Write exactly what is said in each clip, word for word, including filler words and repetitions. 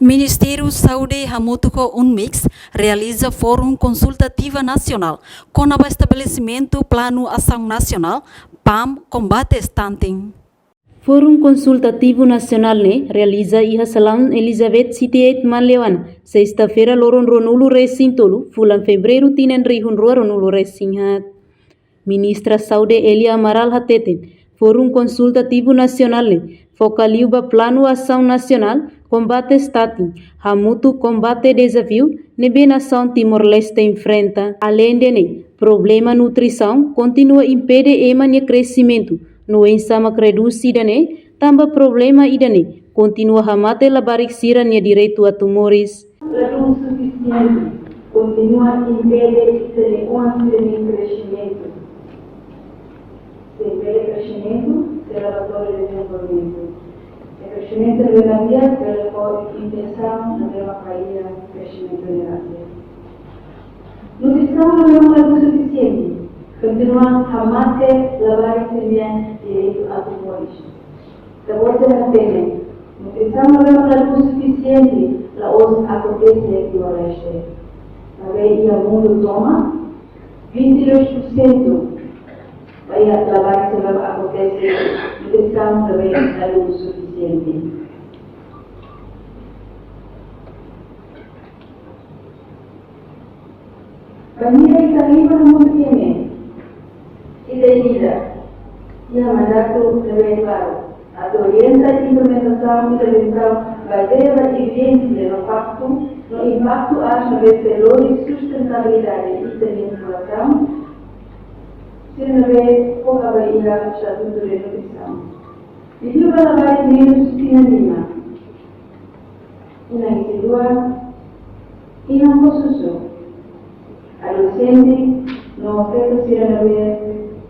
Ministériu Saúde hamutuk ho UNMICS realiza Fórum Konsultativa Nasionál kona-ba estabelesimentu Planu Asaun Nasionál, PAM, kombate stunting. Fórum Konsultativu Nasionál ne'e realiza iha Salaun Elizabeth City eight Manleuana, sesta-feira loron ruanulu-resin-tolu, fulan Fevereiru tinan rihun rua ruanulu-resin-haat. Ministra Saúde Elia Amaral hateten, Fórum Konsultativu Nasionál ne'e foka liu ba Planu Asaun Nasionál kombate stunting, hamutuk kombate dezafiu ne'ebé nasaun Timor-Leste enfrenta. Aleinde ne'e, problema nutrisaun kontinua impede ema nia kresimentu, no ensama kredus ida-ne'e, tanba problema ida-ne'e kontinua hamate labarik sira-nia direitu atu moris. Ladún sufisiente kontinua impede ita-nia oan sira-nia kresimentu. Se impede kresimentu, se laboratóriu dezenvolvimentu. E kresimentu ne'ebé la di'ak, bele ho infesaun, ne'ebé maka iha kresimentu ne'e la di'ak. Nutrisaun ne'ebé ladún sufisiente kontinua hamate labarik sira-nia direitu atu moris. Ita-boot sira hatene, nutrisaun ne'ebé ladún sufisiente la'ós akontese iha Timor-Leste. Maibé iha mundu tomak, vinte e dois por cento ba iha labarik sira ne'ebé akontese nutrisaun ne'ebé ladún sufisiente. Bainhira ita halimar mundu ida-ne'e, ita ida iha mandatu ne'ebé klaru atu orienta implementasaun intervensaun bazeia ba evidénsia no faktu, no impaktu aas ne'ebé sei lori sustentabilidade ita-nia populasaun sira ne'ebé foka ba iha estatutu de nutrisaun. Liuliu ba labarik menus tinan lima, inan isin-lua, inan ho susuk, adolexente no feto sira ne'ebé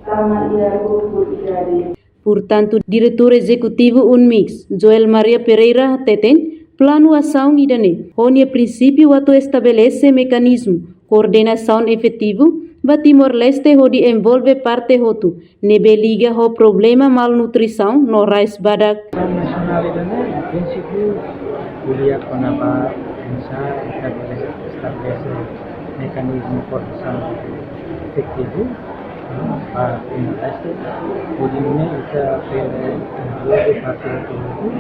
tama iha grupu idade. Portantu, Diretór Ezekutivu UNMICS, Joel Maria Pereira hateten, planu asaun ida-ne'e ho nia prinsípiu atu estabelese mekanizmu koordenasaun efetivu ba Timor-Leste hodi envolve parte hotu ne'ebé liga ho problema malnutrisaun no rais badak. Planu nasionál ida-ne'e, prinsípiu, ko'alia kona-ba oinsá estabelese, estabelese mekanizmu koordenasaun efetivu, ah, ba Timor-Leste. Hodi nune'e ita bele envolve parte hotu-hotu,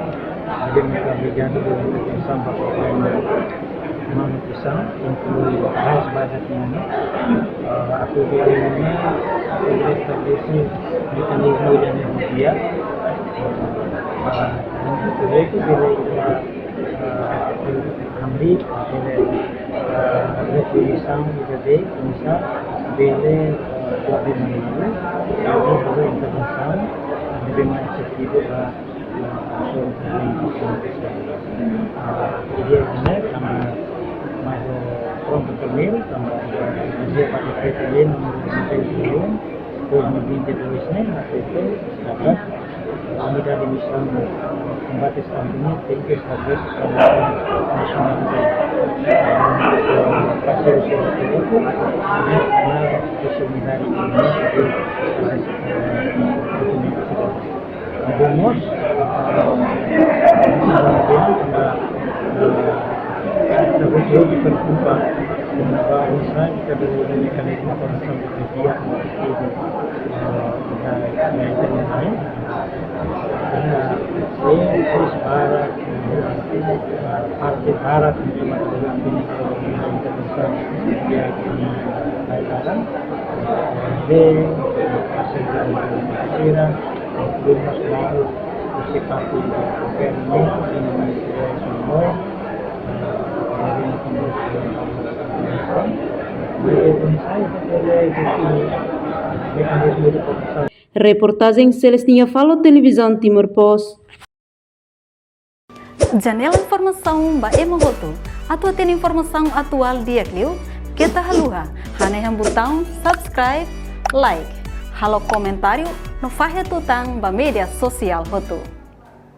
bele maka obrigadu bele atensaun ba problema malnutrisaun, inklui rais badak nian, ah, atu bele nune'e estabelese mekanizmu ida-ne'e ho di'ak, ah, para ita bele, ah, hamriik, bele, ah, definisaun ida-ne'e, oinsá bele, ah, koordena malu, atu halo intervensaun ne'ebé mais efetivu ba, ah, solusaun problema. Ah, ideia ne'e, tanba mais, eh, prontu primeiro, tanba, eh, ideia para o projeto de lei número noventa e um, dois mil e vinte e dois ne'e, atu dapat unidade de missão, eh, kombate stunting ne'e tenke estabelese nasionál, eh, parseiru sira hotu-hotu, eh, na espesialidade de, eh, Maibé mós, eh, eh, eh, eh, eh, eh, preokupa kona-ba oinsá ita bele mekanizmu koordenasaun efetivu, eh, da, da internet, eh, eh, eh, para, eh, parte para, eh, eh, eh, eh, eh, eh, eh, eh, Reportajen Celestina Falo, Televizaun Timor Post. Janela informasaun ba ema hotu. Atu hatene informasaun atuál di'ak liu, keta haluha hanehan butaun subscribe, like, halo komentáriu no fahe tutan ba média sosiál hotu.